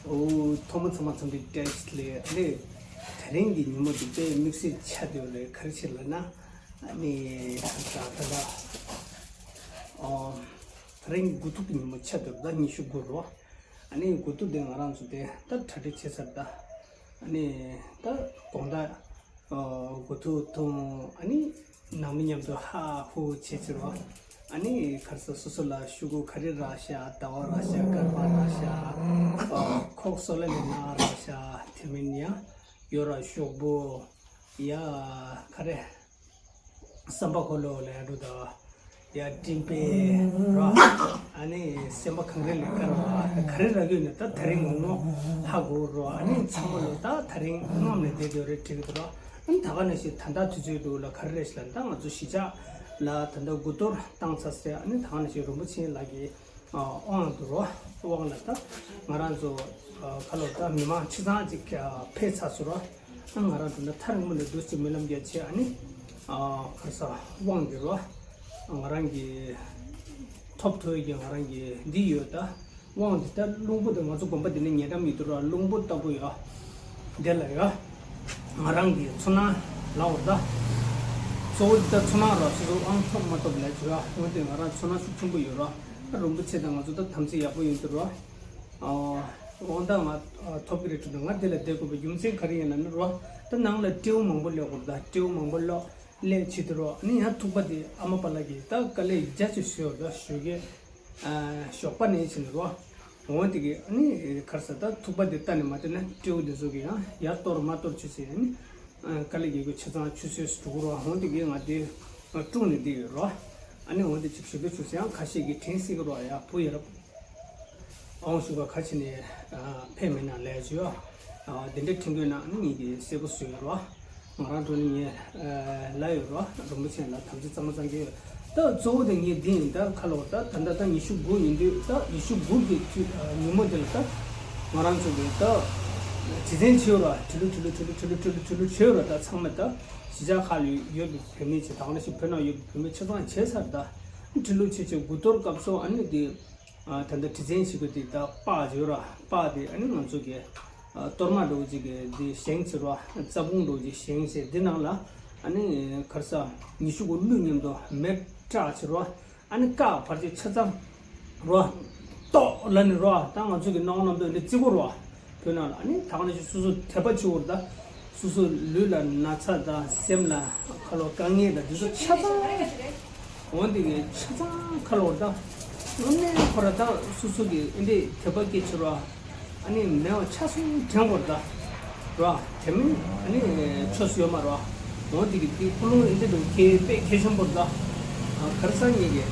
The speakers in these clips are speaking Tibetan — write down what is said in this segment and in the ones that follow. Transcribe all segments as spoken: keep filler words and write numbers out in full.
ཨོ། ཐོག་མ་ཚང་མ་ཚང་མ་བཀྲ་ཤིས་བདེ་ལེགས། ཨ་ནི་དེ་རིང་གི་ཉིན་མོ་འདི་དཔེ་དམིགས་བསལ་ཆགས་བསྡད་ཡོད་རེད། ག་རེ་བྱས་ལབ་ན། ཨ་ནི་ད་ལྟ་ཨོ། དེ་རིང་དགུ་ཐུག་གི་ཉིན་མོ་ཆགས་བསྡད་ཡོད་རེད། ཉི་ཤུ་དགུ་རེད། ཨ་ནི་དགུ་ཐུག་དེ་ང་རང་ཚོ་དེ་ད་གྲ་སྒྲིག་བྱས་ཚར་ད། ཨ་ནི་ད་དགོང་དག་ཨོ། དགུ་ཐུག་འཐུང་། ཨ་ནི་ནང་མི་མཉམ་དུ་ཧ་ཧུ་བྱེད་ཚུལ་བ། ཨ་ནི་ཁར་ས་སོ་སོ་ལ་ཤུ་གུ་ག་རེ་རག་ཤག་ཟླ་བ་རག་ཤག་སྐར་མ་རག་ཤག་ཨོ། ཁོག་སོ་ལ་ལས་ན་རག་ཤག་དེ་མིན་ཡང་ཡོ་ར་ཤོག་བུ་ཡ་ག་རེ་སམ་པ་ཁོ་ལོ་ལ་ཡ་འགྲོ་ད། ཡ་སྤྲིན་པའི་རོ། ཨ་ནི་སེམས་པ་གངས་རི་ལས་དཀར་བ་ག་རེ་རག་གི་ཡོད་ན་ད་དེ་རིང་ངོ་ངོ་ཧ་གོ་རོ། ཨ་ནི་ཚང་མ་ལོ་ད་དེ་རིང་རྔམ་ནས་བསྡད་དེ་རེད་དྲན་གི་འདུག་རོ། ཨ་ནི་ད་ག་ནང་བཞིན་ད་ལྟ་དུས་ཚོད་འདུག་ལ་ག་རེ་རེད་ལབ་ན། ད་ང་ཚོ་གཞིས་ཆགས་ལ་ད་ལྟ་དགུ་གཏོར་བཏང་ཚར་ཟེར། ཨ་ནི་ད་ག་ནང་བཞིན་རིན་པོ་ཆེ་ལགས་ཀྱི་དབང་དུ་རོ། དབང་ལ་ད་ང་རང་ཚོ་ཁ་ལོ་ད་མི་མང་ཆ་ཚང་ཅིག་ཕེབས་ཚར་སོང་རོ། ང་རང་ཚོ་ནི་ཐག་རིང་པོ་ནས་འདུག་ཅིག་སྨོན་ལམ་རྒྱག་བྱས། ཨ་ནི་ཨ་ཁ་ས་དབང་གི་རོ། ང་རང་གི་ཐོབ་ཐོབ་ཀྱི་ང་རང་གི་འདི་ཡོད་ད། དབང་འདི་ལྟར་རླུང་བུ་དེ་ང་ཚོ་དགོན་པ་འདི་ནས་ཉེ་འགྲམ་ཡོད་དུ་རོ། རླུང་བུ་ལྟ་བུ་ཡོད། དེ་ལ་ཡོད། ང་རང་གི་ཚོར་སྣང་ལའོ་ད། གཙོ་བོ་འདི་ལྟར་ཚོར་སྣང་རོ། སོ་སོ་དབང་ཐོབ་མ་ཐོབ་ལས་བྱོས། འོན་ཏེ་ང་རང་ཚོར་སྣང་ཤུགས་ཆེན་པོ་ཡོད་རོ། རིན་པོ་ཆེ་དང་ང་ཚོ་ད་དམ་ཚིག་ཡག་པོ་ཡོད་དུ་རོ། དབང་ད་ང་ཐོབ་ཀྱི་རེད་དྲན་འདུག་ང་དེ་ལ་བསྡད་དགོས་པའི་རྒྱུ་མཚན་ག་རེ་ཡིན་ལབ་ན་རོ། ད་ནང་ལ་སྤྲེའུ་མང་པོ་སླེབས་དགོས་རེད། ད་སྤྲེའུ་མང་པོ་སླེབས་སླེབས་བྱེད་དུ་རོ། ཨ་ནི་ཡང་ཐུག་པ་དེ་ཨ་མ་པ་ལགས་ཀྱིས་ད་དཀའ་ལས་རྒྱ་ཆེ་ཞུས་པ་ཞུ་གི། ཞོགས་པ་ནས་ཕྱིན་རོ། འོན་ཏེ་གི་ཨ་ནི་ཁར་ས་ད་ཐུག་པ་དེ་ལྟ་ནས་མ་བལྟས་ན་སྤྲེའུ་དེ་ཚོ་གི་ཡང་ཡར་གཏོར་མར་གཏོར་བྱེད་ཟེར། ཨ་ནི་དཀའ་ལས་རྒྱག་དགོས་ཆ་ཚང་ཆུད་ཟོས་སུ་འགྲོ་གི་རོ། འོན་ཏེ་གི་ང་དེ་དཀྲུགས་ནས་བསྡད་ཡོད་རོ། ཨ་ནི་འོན་ཏེ་ཅིག་ཞུ་གི་ཆུ་ཚོད་ཡང་ཁ་ཤས་ཀྱིས་དྲན་སྲིད་གི་རོ། ཡ་བུ་ཡ་རབས། ཨོང་ཞུ་ག་ཁ་ཕྱི་ནས་ཕེབས་མེད་ན་ལས་བྱོས། དེ་འདྲའི་ཁྲིམས་དགོས་ན་ནི་ངེད་ཀྱིས་གསལ་པོ་བཟོས་ཡོད་རོ། ང་རང་གྲོང་ནས་ངས་ལབ་ཡོད་རོ། རིན་པོ་ཆེ་ལ་དམ་ཚིག་གཙང་མ་གཙང་གི་ཡོད། ད་གཙོ་བོ་དེ་ངས་འདི་ཡིན། ད་ཁ་ལོ་ད་ད་ད་ད་ཉི་ཤུ་དགུ་ཡིན་དུས། ད་ཉི་ཤུ་དགུ་གི་དུས་ཉིན་མོ་དེ་ལ་ད་ང་རང་ཚོ་གི་ད་དྲི་འཛིན་བྱེད་ཡོད་རོ། དྲི་ལུ་དྲི་ལུ་དྲི་ལུ་དྲི་ལུ་དྲི་ལུ་དྲི་ལུ་བྱེད་ཡོད་རོ། ད་ཚང་མ་ད་གཞིས་ཆགས་ཁག་ལ་ཡོད་པའི་བོད་མི་ཆེ་དང་ནི་ཞིག་བོད་ནང་ཡོད་པའི་བོད་མི་ཆ་ཚང་བྱས་ཚར། ད་དྲི་ལུ་བྱེད་བྱེད་དགུ་གཏོར་སྐབས་སུ་ཨ་ནི་དེ། ད་ལྟ་དྲི་འཛིན་བྱེད་དགོས་དེ་ད་སྤགས་ཡོད་ར། སྤགས་དེ་ཨ་ནི་ང་ཚོ་གི་གཏོར་མ་འདྲ་བོ་ཅིག་གི་དེ་བཞེངས་བྱེད་ར། རྩ་སྤུངས་འདྲ་བོ་ཅིག་བཞེངས་བྱེད། དེ་ནང་ལ་ཨ་ནི་ཁར་ས་ཉི་ཤུ་དགུ་ཀླུ་མཉམ་དུ་མེ་སྲེག་བྱེད་ར། ཨ་ནི་སྐག་བར་ཆད་ཆ་ཚང་ར་ཏོག་ལ་ནི་ར། ད་ང་ཚོ་གི་སྣང་བ་རྣམ་རྟོག་འདི་བརྩི་དགོས་ར། བོད་ནང་ལ་ཨ་ནི་ད་ག་ནང་བཞིན་སོ་སོ་དད་པ་བྱེད་དགོས་ར། ད་སོ་སོ་ལུས་ལ་ན་ཚ་དང་སེམས་ལ་ཁ་ལོ་དཀའ་ངལ་དང་འདི་ཚོ་ཆ་ཚང་། འོན་ཏེ་གི་ཆ་ཚང་ཁ་ལོ་ད་དངོས་གནས་ཁོ་ར་ད་སོ་སོ་གི་ཨེ་འདྲའི་དད་པ་སྐྱེ་ཆེ་ར། ཨ་ནི་མེད་པ་ཆ་ཚང་དྲན་དགོས་ར། ར་དེ་མིན་ཨ་ནི་ཆོས་ཡོད་མ་ར། འོན་ཏེ་གི་དེ་ཀུན་སློང་ཨེ་འདྲ་འདུག་ཁེ་དཔེ་གལ་ཆེན་པོ་ར། ག་རེ་ཟེར་ངེད་ཀྱི་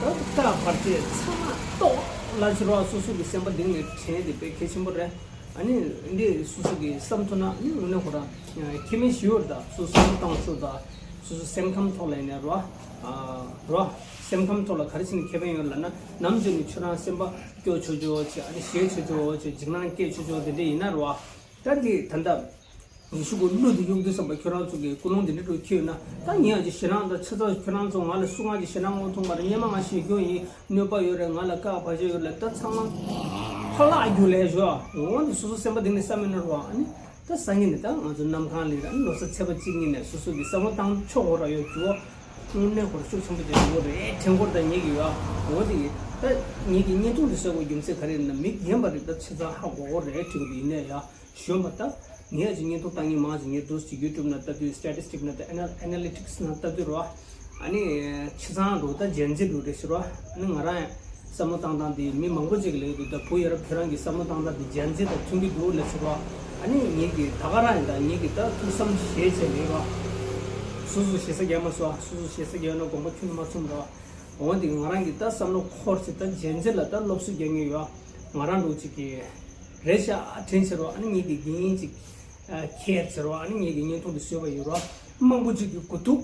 ད་སྐག་བར་ཆད་ཚང་མ་ཏོག་ལ་ཆེ་ར། སོ་སོ་གི་སེམས་པ་གཏིང་ནས་དྲན་དེ་དཔེ་གལ་ཆེན་པོ་རེད། ཨ་ནི་འདི་སོ་སོ་གི་བསམ་ཐུབ་ན་ཨ་ནི་དངོས་གནས་ཁོ་རང་ཁེ་མེད་ཞུ་བར་ད། སོ་སོ་བསམ་བཏང་ཆོག་ད། སོ་སོ་སེམས་ཁམས་ཐོག་ལ་ཡིན་ནའི་རོ། རོ། སེམས་ཁམས་ཐོག་ལ་ག་རེ་བྱས་ནས་ཁེ་ཕན་ཡོད་ལབ་ན། ནམ་རྒྱུན་ནས་ཁྱོད་རང་སེམས་པ་སྐྱོ་ཆོག་ཆོག་བྱེད། ཨ་ནི་ཞེད་ཆོག་ཆོག་བྱེད། འཇིགས་སྣང་སྐྱེ་ཆོག་ཆོག་དེ་འདྲ་ཡིན་ན་རོ། ད་འདི་ད་ལྟ་ཉི་ཤུ་དགུ་ཀླུ་འདི་གཡུག་དུས་ཙམ་པ་ཁྱོད་རང་ཚོ་གི་ཀུན་སློང་འདི་འདྲ་འགྲོ་ཁྱེར་ཡོད་ན། ད་ངས་ཨ་ཅེ་ཞེད་སྣང་དང་ཆ་ཚང་། ཁྱོད་རང་ཚོ་ང་ལ་སུ་ང་ཅེ་ཞེད་སྣང་ངོ་ཐུང་མ་རེད། སྔོན་མ་ང་ཞེད་སྐྱོ་ཡིན། གནོད་པ་ཡོད་རེད། ང་ལ་དཀའ་བ་ཞིག་ཡོད་རེད། ད་ཚང་མ་ཕ་ལགས་རྒྱུ་ལས་ཞོ། འོ་འདི་སོ་སོ་སེམས་པ་གཏིང་ནས་བསམ་མེད་ན་རོ། ཨ་ནི་ད་སང་ཉིན་ནས་ད་ང་ཚོ་གནམ་གང་ལ་ཡིན་ར། ཨ་ནི་ལོ་གསར་ཚེས་པ་གཅིག་ཉིན་ནས་སོ་སོ་གི་བསམ་བློ་བཏང་ཆོག་གོ་ར་ཡོད་རྒྱུ། དངོས་གནས་ཁོ་ར་ཤུགས་ཆེན་པོ་ཅིག་ཡོད་རེད་དྲན་གོ་ར། ད་ངེད་ཀྱི་ཡོད། འོ་དེ་ཡིན། ད་ངེད་ཀྱི་བརྙན་ཐུང་འདི་བཟོ་དགོས་རྒྱུ་མཚན་ག་རེ་ཡིན་ན། མི་རྒན་པ་རེད། ད་ཆ་ཚང་ཧ་གོ་གོ་རེད་དྲན་གི་འདུག་ཡིན་ནའི་ཡ། གཞོན་པ་ད་ངས་ཅིག་བརྙན་ཐུང་ལྟ་མཁན་མང་ཅིག་ངས་འདུག་ཅིག་ཡུ་ཊུབ་ནང་ལྟ་དུས། སི་ཊེ་ཊི་སི་ཊིག་ནང་ལྟ། ཨེ་ན་ལི་ཊིག་སི་ནང་ལྟ་དུས་རོ། ཨ་ནི་ཆ་ཚང་འགྲོ་ད་ཇེན་ཛི་འགྲོ་རེད་ཟེར་རོ། ཨ་ནི་ང་རང་ཡང་བསམ་བློ་བཏང་སྟངས་དེ་མི་མང་པོ་ཅིག་ལ་ཡོད་འདུག་ད་བུ་ཡ་རབས་ཁྱོད་རང་གི་བསམ་བློ་བཏང་སྟངས་དེ་ཇེན་ཛི་དང་མཐུན་གྱི་འདུག་ལབ་ཟེར་རོ། ཨ་ནི་ངེད་ཀྱི་ད་ག་རང་ཡིན། ད་ངེད་ཀྱི་ད་ཐུགས་བསམ་བཞེས་བྱས་མེད་རོ། སོ་སོ་ཞེ་ས་རྒྱག་མ་སོང་། སོ་སོ་ཞེ་ས་རྒྱག་ན་དགོངས་པ་ཁྱོན་ནས་མ་ཚོམས་རོ། འོ་དེ་ང་རང་གི་ད་བསམ་བློ་འཁོར་ཚེ་ད་ཇེན་ཛི་ལ་ད་སློབ་གསོ་རྒྱག་མཁན་ཡོད། ང་རང་འདྲ་བོ་ཅིག་གི་རེད་ཤག་དྲན་ཟེར་རོ། ཨ་ནི་ངེད་ཀྱི་རྒན་ཡིན་ཅིག་ཁྱེར་ཟེར་རོ། ཨ་ནི་ངེད་ཀྱི་བརྙན་ཐུང་དེ་བཟོས་པ་ཡོད་རོ། མང་པོ་ཅིག་གི་དགུ་ཐུག་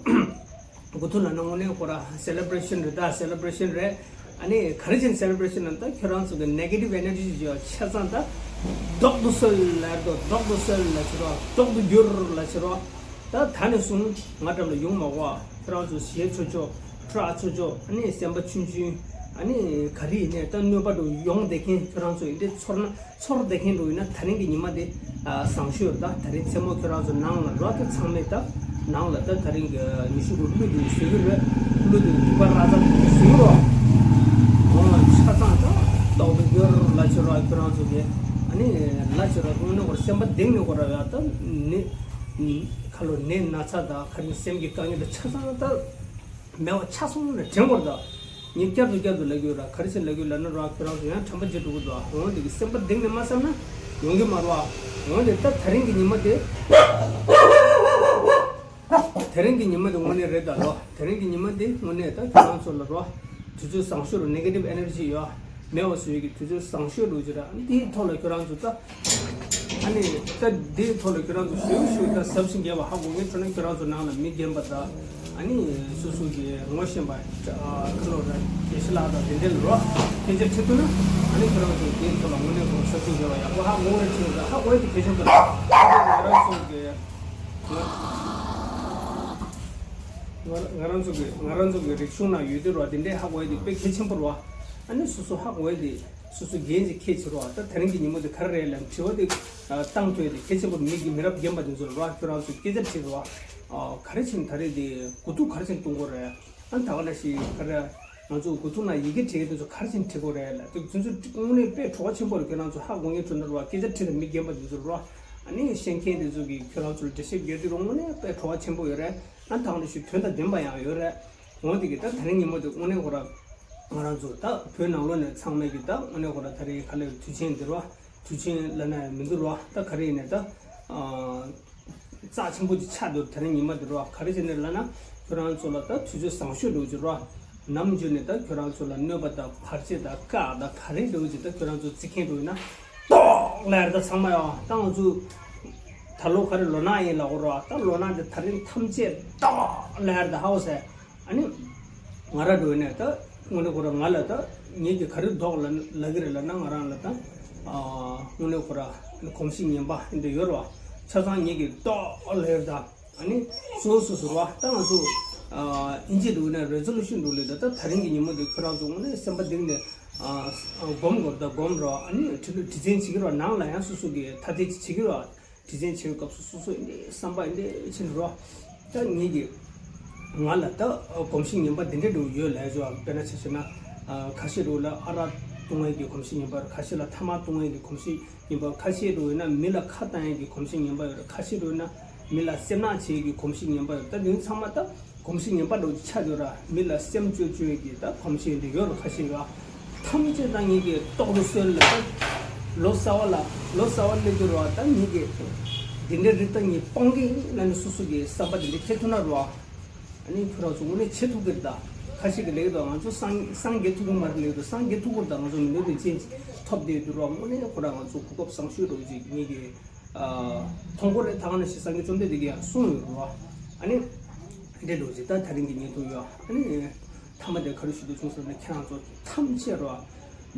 དགུ་ཐུག་ལབ་ན་དངོས་གནས་ཁོ་ར་སེ་ལེ་བྷ་རེ་ཤན་རེད། ད་སེ་ལེ་བྷ་རེ་ཤན་རེད། ཨ་ནི་ག་རེ་བྱས་ནས་སེ་ལེ་བྷ་རེ་ཤན་ལབ་ན། ད་ཁྱོད་རང་ཚོ་གི་ནེ་གེ་ཊིབ་ཨེ་ནར་ཇི་ཅིག་ཡོད། ཆ་ཚང་ད་ལྡོག་ཏུ་གསོལ་ལབ་དོ། ལྡོག་ཏུ་གསོལ་ལབ་ཟེར་རོ། ལྡོག་ཏུ་བསྒྱུར་ལབ་ཟེར་རོ། ད་ད་ནས་བཟུང་ང་འགྲམ་ལ་ཡོང་མ་དགོས། ཁྱོད་རང་ཚོ་ཞེད་ཆོག་ཆོག་སྐྲག་ཆོག་ཆོག་ཨ་ནི་སེམས་པ་ཆུང་ཆུང་ ཨ་ནི་ག་རེ་ཡིན་ནའི་ད་གནོད་པ་འགྲོ་ཡོང་བསྡད་མཁན་ཁྱོད་རང་ཚོ་ཡིན་དེ་ཚོར་ན་ཚོར་བསྡད་མཁན་འགྲོ་ཡིན་ན་ད་རིང་གི་ཉི་མ་དེ་ཨ་བཟང་ཤོས་རེད། ད་ད་རིང་མཚན་མོ་ཁྱོད་རང་ཚོ་ནང་ལ་རོགས་དེ་ཚང་མས་ད་ནང་ལ་ད་ད་རིང་གི་ཉི་ཤུ་དགུ་གླུ་དེ་བཟོས་ཀྱི་རེད། གླུ་དེ་དུས་པ་ར་ཙམ་བཟོས་ཀྱི་རོགས། འོ་ཆ་ཚང་ད་ཏོག་ཏོ་གྱུར་ལ་ཆོས་རོགས་ཁྱོད་རང་ཚོ་གི་ཨ་ནི་ལ་ཆོས་རོགས་དངོས་གནས་ཁོ་ར་སེམས་པ་གཏིང་ནས་ཁོ་ར་ཡ་ད་ནི་ཁ་ལོ་ནད་ན་ཚ་དང་ཁ་རིང་སེམས་ཀྱི་དཀའ་ངལ་དང་ཆ་ཚང་ད། མེད་པ་ཆ་ཚང་ནས་དྲན་དགོས་རེད་ད། ངས་བསྐྱར་དུ་བསྐྱར་དུ་ལབ་ཀྱི་ཡོད་ར། ག་རེ་བྱས་ལབ་ཀྱི་ཡོད་ལབ་ན་ར་ཁྱོད་རང་ཚོ་ཡང་དྲན་པ་བརྗེད་འགྲོ་གི་འདུག་འོན་ཏེ་གི་སེམས་པ་གཏིང་ནས་མ་བསམ་ན་ཡོང་གི་མ་རེད་བ། འོན་ཏེ་ད་ད་རིང་གི་ཉི་མ་དེ། ད་རིང་གི་ཉི་མ་དེ་དངོས་གནས་རེད་ད་ལོ། ད་རིང་གི་ཉི་མ་དེ་དངོས་གནས་ད་ཁྱོད་རང་ཚོ་ལ་རོ། དུས་ཚོད་བཟང་ཤོས་རུ་ནེ་གེ་ཊིབ་ཨེ་ནར་ཇི་ཡོད། མེད་པ་བཟོ་ཡས་ཀྱི་དུས་ཚོད་བཟང་ཤོས་རུ་ཅི་ར་འདིའི་ཐོག་ལ་ཁྱོད་རང་ཚོ་ད། ཨ་ནི་ད་འདིའི་ཐོག་ལ་ཁྱོད་རང་ཚོ་ཞུ་ཞུ་ད་ཟབ་ཞིང་རྒྱས་པ་ཧ་གོ་ངེས་ཁྱོད་རང་ཚོ་ནང་ལ་མི་རྒན་པ་ད། ཨ་ནི་སོ་སོ་གི་ངོ་ཤེས་པ་ཁ་ལོ་ར་དགེ་བཤེས་ལགས་དང་དེ་འདྲའི་ལོ་སྐད་ཆ་དྲི་ཐུབ་ན་ཨ་ནི་ཁྱོད་རང་ཚོ་འདིའི་ཐོག་ལ་དངོས་གནས་ཁོ་ཟབ་ཞིང་རྒྱས་པ་ཡག་པོ་ཧ་གོ་རེ་ཁྱོད་ད་ཧ་གོ་ཡ་དེ་གལ་ཆེན་པོ་རེད། ང་རང་ཚོ་གི་ང་ང་རང་ཚོ་གི་ང་རང་ཚོ་གི་རིག་གཞུང་ནང་ཡོད་དུས་རོ་དེ་འདྲའི་ཧ་གོ་ཡ་དེ་དཔེ་གལ་ཆེན་པོ་རེད་བ། ཨ་ནི་སོ་སོ་ཧ་གོ་ཡ་དེ་སོ་སོ་འགན་ཅིག་འཁྱེར་བྱེད་རོགས། ད་དེ་རིང་གི་ཉིན་མོ་དེ་ག་རེ་རེད་ལབ་དྲི་བ་དེ་བཏང་ཐུབ་ཡ་དེ་གལ་ཆེན་པོ། མི་གི་མི་རབས་རྒན་པ་དེ་ཚོ་རོགས་ཁྱོད་རང་ཚོ་སྐད་ཆ་དྲིས་རོགས། ག་རེ་བྱས་ནས་ད་རེས་དེ་དགུ་ཐུག་ག་རེ་བྱས་ནས་གཏོང་དགོས་རེད། ཨ་ནི་ད་ག་ནང་བཞིན་ག་རེ་ང་ཚོ་དགུ་ཐུག་ནང་ཡི་གེ་བྲིས་དེ་ཚོ་ག་རེ་བྱས་ནས་བྲིས་དགོས་རེད་ལབ་དེ་ཚོ་དངོས་གནས་དཔེ་བྲོ་བ་ཆེན་པོ་རེད། ཁྱོད་རང་ཚོ་ཧ་གོ་ངེས་འགྲོ་ན་རོགས་སྐད་ཆ་དྲིས་ན་མི་རྒན་པ་དེ་ཚོ་རོགས། ཨ་ནི་ཤེས་མཁན་དེ་ཚོ་གིས་ཁྱོད་རང་ཚོ་ལ་འགྲེལ་བཤད་རྒྱག་དུས་རོགས་དངོས་གནས་དཔེ་བྲོ་བ་ཆེན་པོ་ཡོད་རེད། ཨ་ནི་ད་ག་ནང་བཞིན་དོན་དང་ལྡན་པ་ཡང་ཡོད་རེད། འོན་ཏེ་གི་ད་དེ་རིང་ཉིན་མོ་དེ་དངོས་གནས་ཁོ་ར་ང་རང་ཚོ་ད་བོད་ནང་ལོགས་ནས་ཚང་མས་གི་ད་དངོས་གནས་ཁོ་ར་ད་རེས་ག་ལེར་དུས་ཆེན་འདིར་བ་དུས་ཆེན་ལ་ན་ཡང་མི་འདུག་ར། ད་ག་རེ་ཡིན་ནས་ད་རྩ་ཆེན་པོ་ཅིག་ཆགས་འདུག་དེ་རིང་ཉིན་མོ་འདིར་བ་ག་རེ་བྱས་ནས་ལབ་ན་ཁྱོད་རང་ཚོ་ལ་ད་དུས་ཚོད་བཟང་ཤོས་འདུག་ཅིག་ར། ནམ་རྒྱུན་ནས་ད་ཁྱོད་རང་ཚོ་ལ་གནོད་པ་དང་བར་ཆད་དང་བཀག་དང་ག་རེ་འདུག་ཅིག་ད་ཁྱོད་རང་ཚོ་བརྩི་མཁན་འདུག་ཡིན་ན་ཏོག་ལ་ཡར་ད་ཚང་མ་ཡོང་ད་ང་ཚོ་ད་ལོ་ག་རེ་ལོ་ནག་ཡིན་ལབ་དགོས་ར། ད་ལོ་ནག་འདི་ད་རིང་ཐམས་ཅད་ཏོག་ལ་ཡར་ད་ཧའོ་ཟེར། ཨ་ནི། ང་ར་འགྲོ་ནས་ད་དངོས་གནས་ཁོ་ར་ང་ལ་ད་ངེད་ཀྱི་ག་རེ་ལྡོག་ལ་ལབ་ཀྱི་རེད་ལབ་ན་ང་རང་ལ་ད་དངོས་གནས་ཁོ་ར་གོམས་གཤིས་ངན་པ་འདི་ཡོད་རེད་བ། ཆ་ཚང་ངེད་ཀྱི་ལྡོག་ལབ་ཡོད་ད། ཨ་ནི་སོ་སོ་སོ་ར་བ་ད་ང་ཚོ་ཨིན་ཇི་འགྲོ་ནས་རེ་ཛོ་ལུ་ཤན་འགྲོ་ལས་ད་ད་ད་རིང་གི་ཉིན་མོ་འདི་ཁྱོད་རང་ཚོ་དངོས་གནས་སེམས་པ་གཏིང་ནས་སྒོམ་དགོས་རེད་ད། སྒོམ་ར་བ། ཨ་ནི་དྲི་ལུ་དྲི་འཛིན་བྱེད་ཀྱི་རེད་བ། ནང་ལ་ཡང་སོ་སོ་གི་ཐ་དད་ཅིག་བྱེད་ཀྱི་རེད་བ། དྲི་འཛིན་བྱེད་པའི་སྐབས་སུ་སོ་སོ་ཨེ་འདྲའི་བསམ་པ་ཨེ་འདྲའི་ཕྱིན་རོ། ད་ངེད་ཀྱི་ང་ལ་ད་གོམས་གཤིས་ངན་པ་འདི་འདྲའི་འགྲོ་ཡོད་ལབ་ཞོ། དཔེར་ན་ཆ་བཞག་ན་ཁ་ཤས་འགྲོ་ལ་ཨ་རག་བཏུང་བའི་གི་གོམས་གཤིས་ངན་པ། ཁ་ཤས་ལ་ཐ་མག་བཏུང་བའི་གི་གོམས་གཤིས་ངན་པ། ཁ་ཤས་འགྲོ་ཡོད་ན་མི་ལ་ཁ་བཏང་ཡའི་གི་གོམས་གཤིས་ངན་པ་ཡོད་རེད། ཁ་ཤས་འགྲོ་ཡོད་ན་མི་ལ་སེམས་ནག་བྱེད་ཡའི་གི་གོམས་གཤིས་ངན་པ་ཡོད་རེད། ད་འདི་ཚང་མ་ད་གོམས་གཤིས་ངན་པ་འདྲ་བོ་ཆགས་ཡོད་ར། མི་ལ་སེམས་སྐྱོ་སྐྱོ་གི་ད་གོམས་གཤིས་འདི་ཡོད་ར། ཁ་ཤས་ཡོད། ཐམས་ཅད་ད་ངེད་ཀྱི་རྟོག་རུ་སོན་ལ་ད་ལོ་གསར་བ་ལ་ལོ་གསར་བ་སླེབས་ཀྱི་ར། ད་ངེད་ཀྱི་འདི་འདྲའི་རིགས་ད་ངེད་སྤང་གི་ལ་ནི་སོ་སོ་གི་བསམ་པ་འདི་འདྲ་ཁྱེར་ཐུབ་ན་ར། ཨ་ནི་ཁྱོད་རང་ཚོ་དངོས་གནས་བྱེད་ཐུབ་ཀྱི་རེད་ད། ཁ་ཤས་ཀྱི་ལེགས་ད་ང་ཚོ་སངས་སངས་རྒྱས་ཐུབ་ཀྱི་མ་རེད་ལེགས་ད། སངས་རྒྱས་ཐུབ་ཀྱི་རེད་ད། ང་ཚོ་མི་འདོད་པའི་རྐྱེན་ཐོབ་བསྡད་དུས་ར། དངོས་གནས་ཁོ་ར་ང་ཚོ་གོ་སྐབས་བཟང་ཤོས་འདྲ་བོ་ཅིག་ངེད་ཀྱི་མཐོང་གི་རེད། ད་ག་ནང་བཞིན་སངས་རྒྱས་བཅོམ་ལྡན་འདས་ཀྱིས་ཡང་གསུངས་ཡོད་རེད་བ། ཨ་ནི་འདྲེ་འགྲོ་ཅིག་ད་ད་རིང་གི་བརྙན་ཐུང་ཡོད། ཨ་ནི་མཐའ་མ་དེ་ག་རེ་ཞུ་འདོད་བྱུང་ཟེར་ན་ཁྱེད་རང་ཚོ་ཐམས་ཅད་ར་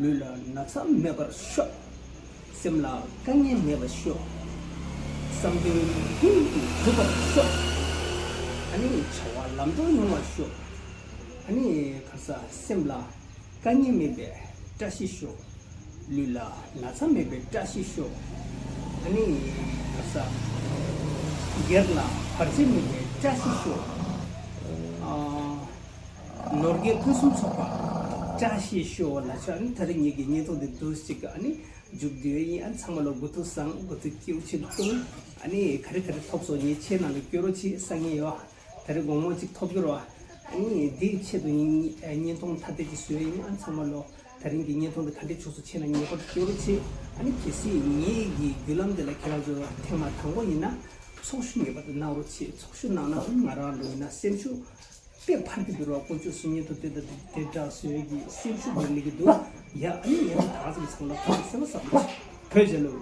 ལུས་ལ་ན་ཚ་མེད་པར་ཤོག་སེམས་ལ་དཀའ་ངལ་མེད་པར་ཤོག་བསམ་དོན་ཡུན་དུ་འགྲུབ་པར་ཤོག་ཨ་ནི་བྱ་བ་ལམ་འགྲོ་ཡོང་བར་ཤོག་ཨ་ནི་ག་ས་སེམས་ལ་དཀའ་ངལ་མེད་པའི་བཀྲ་ཤིས་ཤོག་ལུས་ལ་ན་ཚ་མེད་པའི་བཀྲ་ཤིས་ཤོག་ཨ་ནི་ག་ས་སྒེར་ལ་བར་ཆད་མེད་པའི་བཀྲ་ཤིས་ཤོག་ཨ་ནོར་རྒྱས་ཕུན་སུམ་ཚོགས་པ་བཀྲ་ཤིས་ཤོག་ལ་ཆ། ཨ་ནི་ད་རེས་ངེད་ཀྱི་བརྙན་ཐུང་འདི་འདུག་ཅིག་ཨ་ནི་མཇུག་བསྡུ་ཡས་ཡིན། ཨ་ནི་ཚང་མ་ལ་དགུ་ཐུག་བཟང་། དགུ་ཐུག་སྐྱིད་པོ་ཆེད་དུ་གཏོང་། ཨ་ནི་ག་རེ་ག་རེ་ཐོབ་སོང་ངས་ཆེ་ནང་ལ་བསྐྱོན་རོགས་བྱེད། སང་ཉིན་ཡོད། ད་རེས་དགོང་མོ་གཅིག་ཐོབ་ཀྱི་རེད། ཨ་ནི་འདིའི་ཆེད་དུ་ཡིན། བརྙན་ཐུང་ཐ་དད་ཅིག་བཟོས་ཡིན། ཨ་ནི་ཚང་མ་ལོ་ད་རིང་གི་བརྙན་ཐུང་འདི་ག་འདྲས་བྱུང་སོང་ཆེ་ན་ངེས་པར་བསྐྱོན་རོགས་བྱེད། ཨ་ནི་གལ་སྲིད་ངེད་ཀྱི་བརྒྱུད་ལམ་འདི་ལ་ཁྱེད་རང་ཚོ་ཐེངས་མ་དང་པོ་ཡིན་ན་ཚོགས་ཞུགས་ངེས་པར་དུ་གནང་རོགས་བྱེད། ཚོགས་ཞུགས་གནང་ན་ང་རང་ལོ་ཡིན་ན་སེམས་ཤུགས་དཔེ་འཕར་གྱི་འདུག་ར། དཀོན་མཆོག་གསུམ་བརྙན་ཐུང་དེ་དང་དེ་འདྲ་བཟོས་ཀྱི་སེམས་ཤུགས་འདི་སླེབས་ཀྱི་འདུག་ཡ། ཨ་ནི་ངས་ད་ཙམ་ཚང་ལ་ཐོག་སེམས་པ་བཟང་པོ་བྱེད། བོད་རྒྱལ་ལོ།